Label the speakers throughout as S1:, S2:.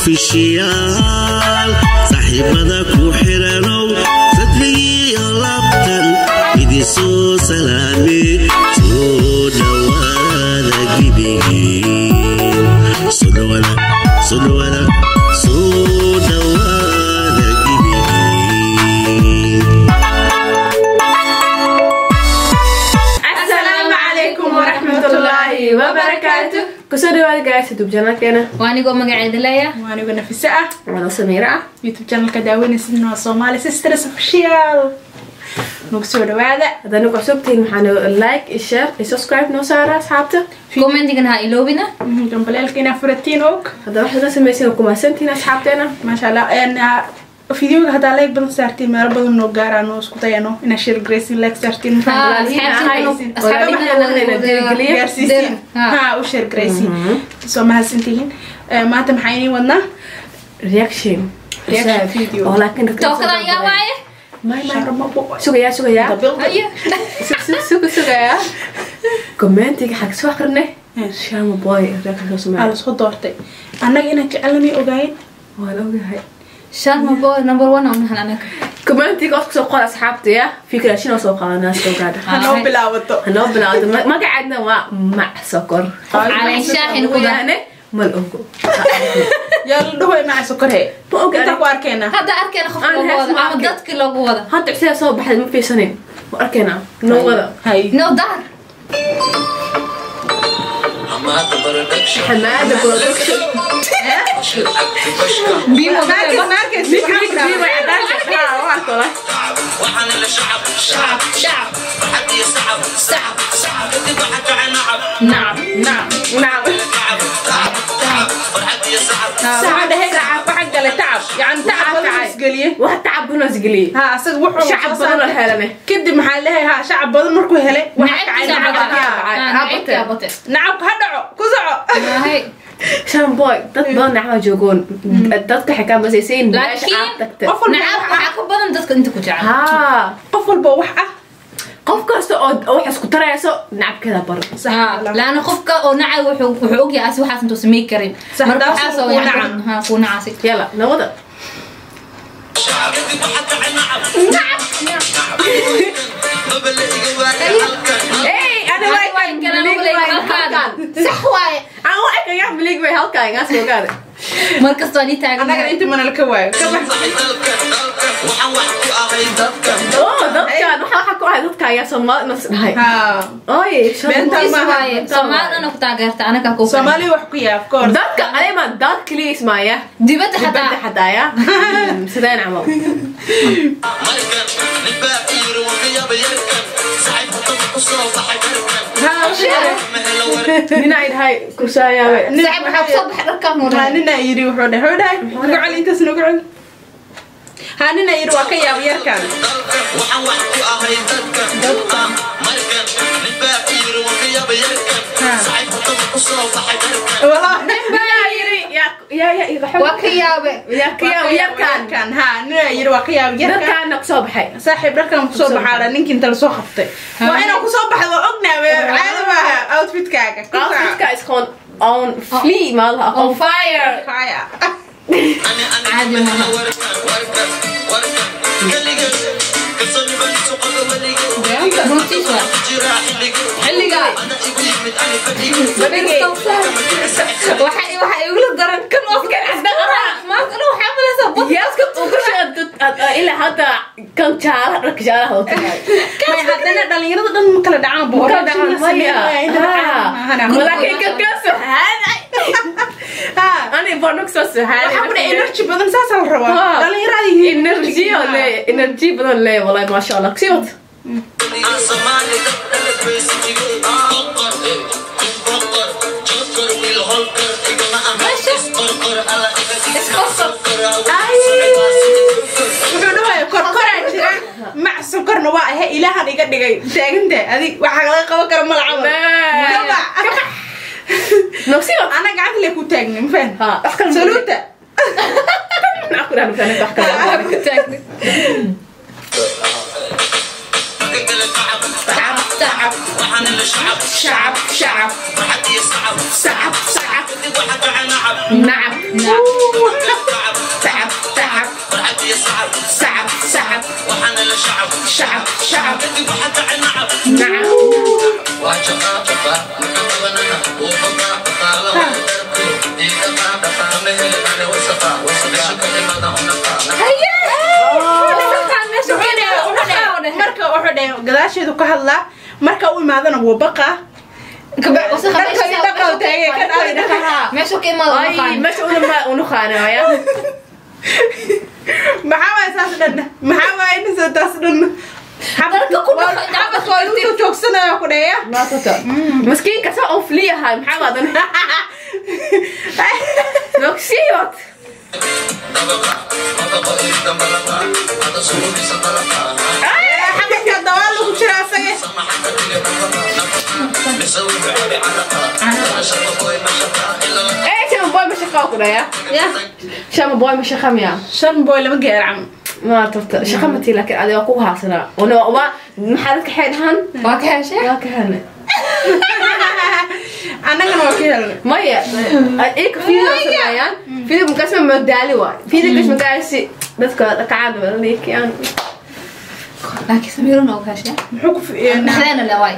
S1: Official saaxiibada ku xiranow, sadrigiiyo laabtan idin soo salaame, soo dhawaada gidigiin, soo dhawaada, soo dhawaada, soo dhawaada gidigiin.
S2: Asalaamu calaykum waraxmatullaahi wabarakaatu. Kusoo dhawaada guys YouTube channelkeena.
S3: Waa anigoo magaceeda leeya.
S4: Waa anigoo Nafise ah.
S2: Waana Samiira ah.
S4: YouTube channelka daawanaysidna waa Somali Sisters Official. Nagu soo dhawaada.
S2: Haddaa nagu cusubtihiin, waxaan like iyo share iyo subscribe noo saara, asxaabta.
S3: Commentigana ha iloobina.
S4: Gambaleelka inaa furatiin og.
S2: Haddaa waxaad la samaysiin, waa kumahadsantihiin asxaabteena.
S4: Maasha Allah. Videoga haddaa like badan saartiin, meelo badan noo gaaraan oo isku dayano inaa share garaysiin, like saartiin. Gaarsiisiin, ha u share garaysiin. Soo mahadsantihiin. Maanta maxaa inii wadnaa?
S2: Reaction.
S4: Reaction video.
S2: Oo laakiin dadka
S3: Tookadan yaa waaye?
S2: May may, sugayaa, sugayaa.
S3: Haye.
S2: Suga, sugayaa. Commentiga xag soo akrinay, Sharma Boy reaction soo
S4: Aa
S2: sameeya.
S4: Lasoo doortay annaga inaan jecelnamay ogaayeen.
S2: Waan ogahay.
S3: Sharma Boy number one aan nahan anaga.
S2: Commentiga oo soo qora, asxaabta, ya fikrashin oo soo qaadanaa, soo gaadha.
S4: Hanoo bilaabato.
S2: Hanoo bilaawdo. Magaceedna waa Mac Sokor.
S3: Caleen shaahin ku dar.
S2: Yaane mal ogo.
S4: Yaa la dhahoy maca sokorhe?
S2: Ma oga.
S4: Intaa ku arkeena.
S3: Hadda arkeena qof
S2: Aan
S3: loogu
S2: hees
S3: wada
S2: ma
S3: ama
S2: arkin.
S3: dadki loogu wada.
S2: Hadda sidaa soo baxday ma fiirsanin, ma arkeena noo wada.
S4: Hay.
S3: No dar.
S2: Xamaada Production.
S3: Bimo.
S4: Markis markis.
S3: Shacab shacab nacam.
S4: Nacam. Waxaa dhahay waxaa galay tacab, yani tacab badan isgeliye.
S2: Wax tacab badan oo isgeliyey.
S4: Ha, asaga wuxuu
S2: Shacab badan oo helane.
S4: Kadib maxaa leeyahay? Ha, shacab badan markuu helay waxa kacay
S3: Nacabkiisa.
S4: nacab.
S3: Nacabkiisa bate.
S4: Nacabka ha dhaco, ku soco.
S3: Hay.
S2: Sharma Boy dad badan nacba joogoon, dadka xitaa masaysiin meesha
S3: Laakiin
S2: aad tagta.
S4: Qof walba
S3: nacab waxaa ka badan dadka inta ku jecel.
S2: Haa.
S4: Qof walba wax ah.
S2: Qof kasta oo wax isku tarayso nacabkeeda baro.
S3: Laana qofka oo nacay wuxuu ogyahay asi waxaas intuu samey karin.
S4: Sax,
S3: marka
S4: taas
S3: waxaas oo
S4: kuu
S3: yani
S4: nacam.
S3: Ha, kuu nacasi.
S2: Yala nawada. Hey, ana
S3: Ani
S2: waa
S3: waa kan halkaan. Sax waaye.
S2: Aan waa ekayaa milig way halkaan ingaa soo gaada.
S3: Markasta waa nii taagan.
S4: Annaga inta mana la ka waayo ka bax.
S2: Oo dadkan waxa ku ahay dadka ayaa Soomaali nas dhahay.
S4: Ha.
S2: Oy.
S4: Beentaa
S3: Is
S4: maaha.
S3: waaye. Soomaalidana ku taageerta anaga ku.
S4: Soomaaliya wax ku yaa, of course.
S2: Dadka anima dad kaliya ismaaya.
S3: Dibadda
S2: dibadda
S3: xataa.
S2: Xataa ya sideen camal. Ninaa idhahay kursaayaabay.
S3: Saaxiib, waxaa kusoo baxay dharkaan
S4: Ha,
S3: hore.
S4: ninaa yiri, wuxuu dhahay, wuxuu dhahay nagu celi, intaas nagu celi. Ha, ninaa yiri waa ka yaab yarkan.
S2: Ninaa yiri yaa yaa yaa.
S3: Waa ka yaabe.
S2: Yaa ka yaab yarkan.
S4: Yarkan, ha, ninaa yiri waa ka yaab yarkan.
S2: Dadkaana kusoo baxay.
S4: Saaxiib dharkan kusoo baxaa, ninkii inta lasoo qabtay waa inaan kusoo baxdo, waa ognaa, caadi maaha outfitkaaga. Ku soco.
S2: Outfitka is gewoon on flee maalaha.
S3: On fire.
S4: Fire.
S3: Caadi maaha. Runtiis waa xilliga. Waxa igula daran kan oo maanta dhan waxaa malaysaa bad.
S2: Yaaska ugu sheeg ilaa hadda kan jaalaha, dharka jaalaha wata.
S4: May haddana dhalinyarada dhan ma kala dhacaan bo.
S2: Kala dhacaan maya. Laakiin kan kan suxaaday. Ani barnug soo suxaaday.
S4: Waxaa ku dhahay energy badan, saasaa la rabaa dhalinyarada yihiin.
S2: Energy oo le energy badan le, wallahi maasha Allah, kusii wad.
S4: Wuxuu dhahayaa korkoraa jira, mac sonkorna waa ahe, ilaahan iga dhigay taaganta adig waxaa laga qaban kara mala camal. Kabac.
S2: Nogsii wad.
S4: Ana gacanta le ku taagni, ma fahan?
S2: Ha, wax kale ma-
S4: Saluuta.
S2: Maxaa ku dhahan wax kale?
S3: Ku taagni. Tacab. Sacab.
S2: Shacab shacab. Sacab sacab. Nacab. Tacab tacab. Sacab sacab. Shacab shacab. Nacab.
S4: Marka wuxuu dhahay gadaasheedu ka hadlaa marka uu imaadana wuu baqaa.
S3: Meesha ka imaado.
S2: Ay, meesha una qaanaya.
S4: Maxaa waay saas dhan? Maxaa waay taas dhan?
S3: Darka ku dhaqay.
S4: Xabadka waa intuu joogsanaya ku dhaya.
S2: Maasata. Miskiinka saa oo fliyahay maxaa waadan? Noksiyot.
S4: Xabadka dawaal lagu jira asaga.
S2: Eh, shan boy ma shaqo ku dhaya?
S4: Ya.
S2: Shan boy ma shaqo miya?
S4: Shan boy lama gaar cam.
S2: Ma tarta shaqo ma tii laakiin adiga ku haasana. Wana waa maxaa dadka xeedhan?
S3: Waa ka heshay?
S2: Waa ka helnay.
S4: Annagana waa ka helnay.
S2: Maya, iyaga video sameeyaan. Video markaas ma madaali waay. Video kaas markaasi dadka dhaqaan waa leekiyaan.
S3: Laakiin Samiiruna waa ka heshay.
S4: Muxuu ku
S3: Dhexdeena le waay.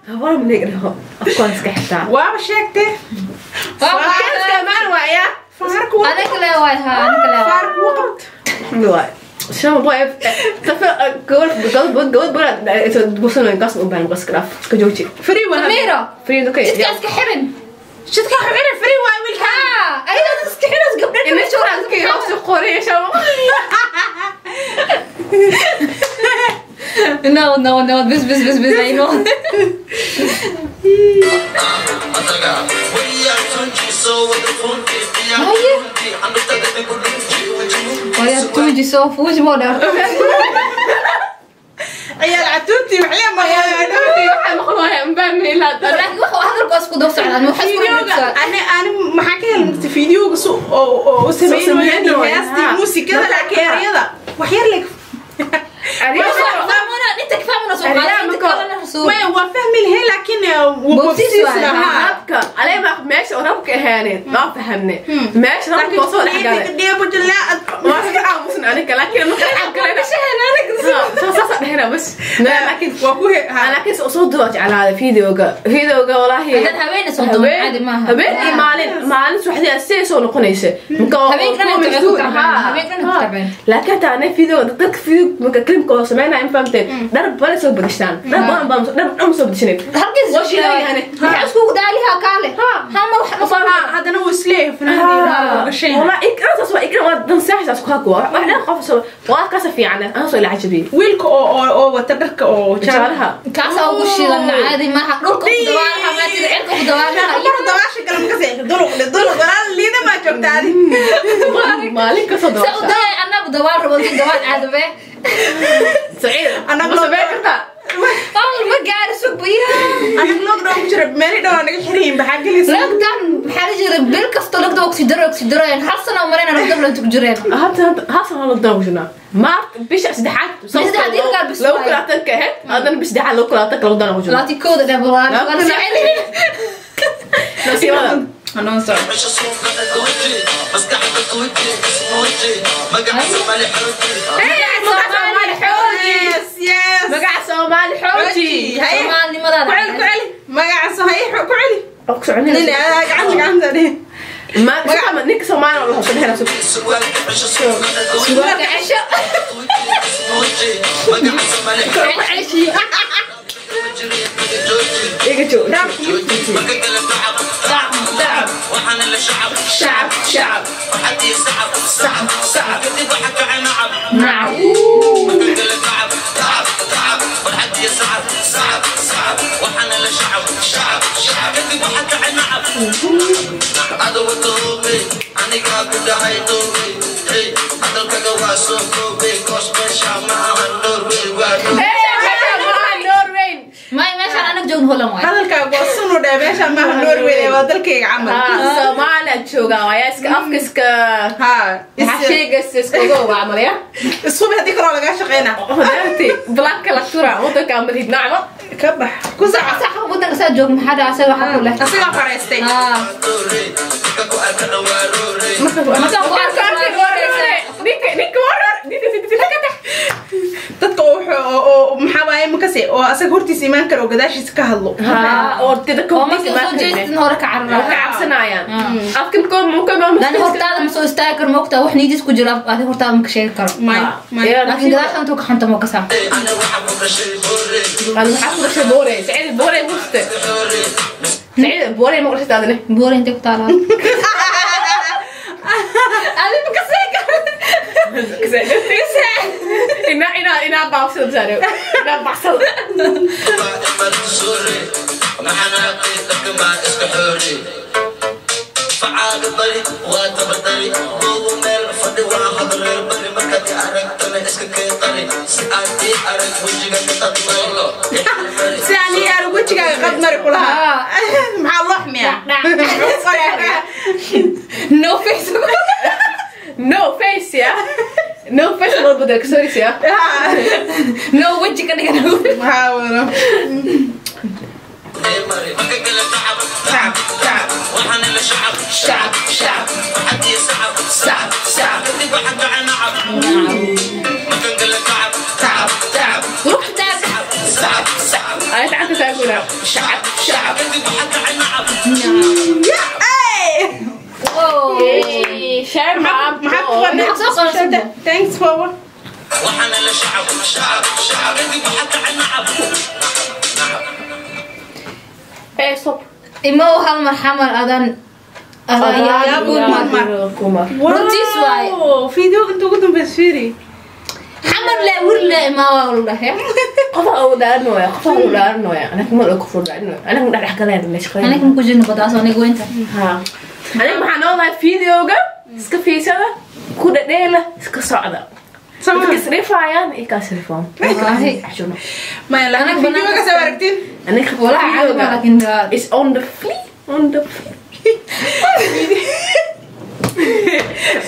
S2: Habar ma leeyahay afkaan iska xitaa.
S4: Waaba sheegtay.
S2: Afkaan iska maan waaya.
S4: Faarku
S3: Aniga le waay ha, aniga le waay.
S4: faarku wuu qabta.
S2: Waay. Shan boy tafa gobol gobol gobol bula gusan kaas u baan qas karaaf iska jooji.
S4: Free waa.
S3: Samiiro.
S2: Free okay.
S3: Jidka iska xirin.
S4: Jidka xirin free waa wiilka.
S3: Ha, ayada iska xirin gabdhaha.
S2: Inay shaqo ka soo qoray shan.
S3: No, no, no, bis bis bis bis I know. Waya tuuji soo fuuj moo dheer.
S4: Ciyaal catuuntii waxay maqlaan.
S2: Waxay maqlaan baan ilaa
S3: Laakiin waxa hadalku isku daba socdaan waxa isku daba
S4: Videoga ani ani maxaa ka helay mugta videoga su oo u sameeyay heestii muusikada laakiin erayada wax yar leeg.
S3: Fahmuna inta ka fahmuna soo qaada inta kalena soo.
S4: Maya waa fahmi lahayn laakiin wuu
S3: Boobsiis
S4: boobsiis
S3: waaye.
S4: lahaa.
S2: Habka alay ma meesha oo rabka ahaanin ma fahamne meesha rabka oo soo dhex galay waa iska aamusan aniga laakiin ma kala galay saas dhehna bas laakiin
S4: Waa ku
S2: laakiin soo duwa jeclaada videoga videoga walaahi
S3: Haddana haweeney soo duwan caadi maaha.
S2: habeen iyo maalin maalin subaxdii sidee soo noqonaysa marka
S3: Habeenkana inta way ku tacbeen, habeenkana ku tacbeen.
S2: laakiin hataa anay video dadka video marka clipka oo sameynaya in fahamteen dhar badan soo bedeshtaan dhar badan baan dhar dhan soo bedeshanay
S3: Halkiis
S2: Waa shiilan
S3: Maxaa iskugu daaliha kaale? Ha ma wax ma soo
S4: haddana wuu isleeyahay fanaanadii gashay.
S2: والله إكرام سوا إكرام دنساح سوا كوا واحنا قف سوا وأكاسة في عنا أنا سوا العجبي
S4: Wiilka oo oo oo wata dharka oo
S2: جعلها
S3: Kaas ugu shiilan caadi maaha dhulka ku dabaalaha ma tiri cirka ku dabaalaha.
S4: Mar dabaasha kale ma ka seexdo duluq duluq walaal liida ma joogta adi.
S2: مالك صدق
S3: Sa u daay annagu dabaal rabo intii dabaal caadabe.
S2: سعيد
S4: أنا
S2: أنا بسمع
S3: Awal ma gaari sug biyo.
S4: Anaga lockdown ku jira meel dhow naga xiran baxaa gelaysa.
S3: Lockdown maxaa la jiray bil kasta lockdown ku jiro ku jiro hal sano marayna lockdown la ku jireen.
S2: هذا هذا هذا الدوجنا ما بيش سدحات
S3: سدحات يلقى بس
S2: لو كلاتك كهت هذا بيش دحات لو كلاتك لو دنا وجنا
S3: Laati kooda dheh walaal.
S2: لا،
S3: Waa la soo celin.
S2: نسيبها
S4: Anoo socdo.
S2: Soomaali xooji
S4: Yes, yes.
S2: magaca Soomaali xooji
S4: Haye.
S3: Soomaalinimadaada.
S4: Ku celi ku celi. Magaca soo haye ku celi.
S2: oo ku soconaysa
S4: Nin adaa gacanta gacanta dheh.
S2: ma ninka Soomaali oo la soo
S3: Surwaalka cesho.
S2: iga joog shacab shacab sacab sacab
S3: Nacam.
S2: Norway
S3: May meeshaan anag joogno Holland waay.
S4: Hadalkaagu waa sun Runu dhahay meesha maaha Norway waa dalkayga camal.
S2: Soomaaliya joogaa waa iska afka iska
S4: Ha.
S2: Maxaa sheegaysa iskaga ogaa camal ya?
S4: Isubi haddii kaloo lagaa shaqeynaa.
S2: Hodaanti black la tura wadanka malid nacmo.
S4: Ka bax. Ku saca.
S3: Sax wadanka saa joog maxaa dhacay asaga waxa ku leh.
S4: Asigaa faraystay.
S3: Marka ku arko
S2: Ninka warar ninka
S4: Dadka oo maxaa waaye makase oo asaga hortiisa imaan karo oo gadaashiisa ka hadlo.
S2: Ha oo dadka
S3: oo markii soo jeestin hore ka
S2: ka
S3: carara.
S2: cabsanayaan. Afka ko ma
S3: Lan hortaada ma soo istaagi karo moogtaa wax niidis ku jira adi hortaada ma ka sheegi karo.
S4: May may.
S3: Laakiin gadaashan intuu ka xanta ma ka saa.
S2: Ana waxaa ku dhashay Boore. Saciid Boore muste. Saciid Boore ma dhashay adne.
S3: Boore intee ku taalaa? Adi ma ka sii karo.
S2: Ina ina ina baabsada sare. Ina baabsada.
S4: Si aan ii arag wejigaaga qad mari ku lahaa. Maxaa loox miya?
S3: No face.
S2: No face ya. No face loo bedel sorry ya.
S3: No weji ka dhigan.
S4: Maxaa wada? Shacab shacab
S2: Shacab shacab shacab shacab
S4: shacab
S3: Ruux taag.
S2: Shacab shacab. Ay tacanta taaguna. Shacab shacab.
S4: Ay!
S3: Oh.
S2: Share ma
S4: Maxaa ku qornay?
S3: Maxaa soo qornay?
S4: Thanks for what?
S2: Eh stop.
S3: Imo hal mar xamal adan adan
S4: Kumar.
S2: Kumar.
S3: Runtiis waaye.
S4: Video inta ugu dambaysa fiiri.
S3: Xamar le wir le ima waa la dhahay.
S2: Qofa uu dhaarnooya, qofa uu dhaarnooya. Anaga ma qof uu dhaarnooya. Anaga dhex galeen meesha qeyn.
S3: Aniga ma ku jirno badaas aniga weynta.
S2: Ha. Aniga waxaan noolahay videoga iska fiirsada ku dhadheela iska socda. Dadka isrifaayaan iyo kaas rifaan.
S3: Wallaahi.
S4: Maya laakiin
S3: Anaga
S4: videoga
S3: banaanka
S4: soo aragtiin.
S2: Aniga
S3: Walaa caadi ma
S2: videoga
S3: laakiin
S2: is on the flea, on the flea.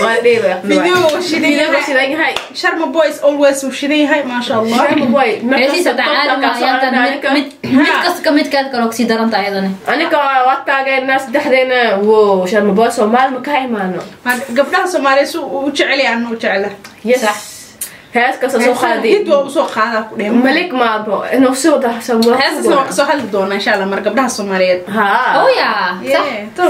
S2: Waa dheela.
S4: Videoga wuu shidan
S2: Videoga
S4: yahay.
S2: shidan yahay.
S4: Sharma Boys always wuu shidan yahay maasha Allah.
S2: Sharma boy.
S3: Heesiisa caadi ma ayaantan mid mid kasta ka midkaad kale oo kasii daran tahay ayadana.
S2: Aniga waa taageernaa saddexdeena. Wow, Sharma boy Soomaali ma ka imaano.
S4: Gabdhaha Soomaaliyeed si uu u jecel yahay anuu jecela.
S2: Yes. Hees kasta soo qaadi.
S4: Hid waa u soo qaadaa ku dhehe.
S2: Malik maabo inuu soo daxsan waa.
S4: Heestaasna waan kasoo hadli doonaa insha Allah mar gabdhaha Soomaaliyeed.
S2: Ha.
S3: Oh yeah. Sax.
S4: Yeah, to.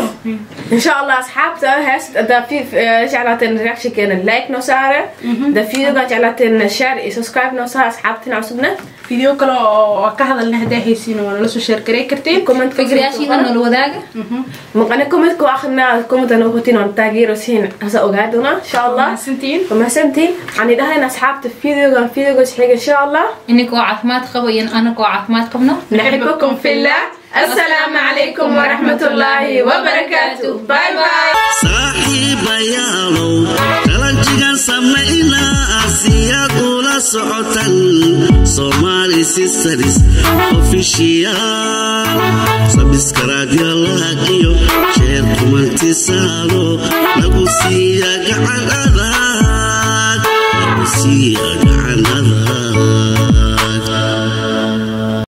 S2: إن شاء الله أصحابتا هاس دا في جعلتن رياكشن كان لايك نو سارة دا فيديو جعلتن شير سبسكرايب نو سارة أصحابتنا عصبنا
S4: Video kale oo ka hadalna hadaa haysiin waa nala soo share gareyn kartiin.
S2: كومنت
S3: Fikrayaashiina nala wadaaga.
S2: مقنا كومنت كو آخرنا كومنت أنا وقتين عن تاجير وسين هسا أقعدنا إن شاء الله
S4: Mahadsantihiin.
S2: ومحسنتين عن دهين أصحابتا فيديو فيديو حاجة إن شاء الله
S3: Inikoo caafimaad qabo iyo anagoo caafimaad qabno.
S4: نحبكم في الله. السلام عليكم ورحمة الله وبركاته. باي باي.
S1: Saaxiibayaalow qalanjigan samaynaa siyaad ula socotan Somali Sisters Official sabiskaraadyalaha iyo sheer kumantisaado lagu siiya gacan adag lagu siiya gacan adag.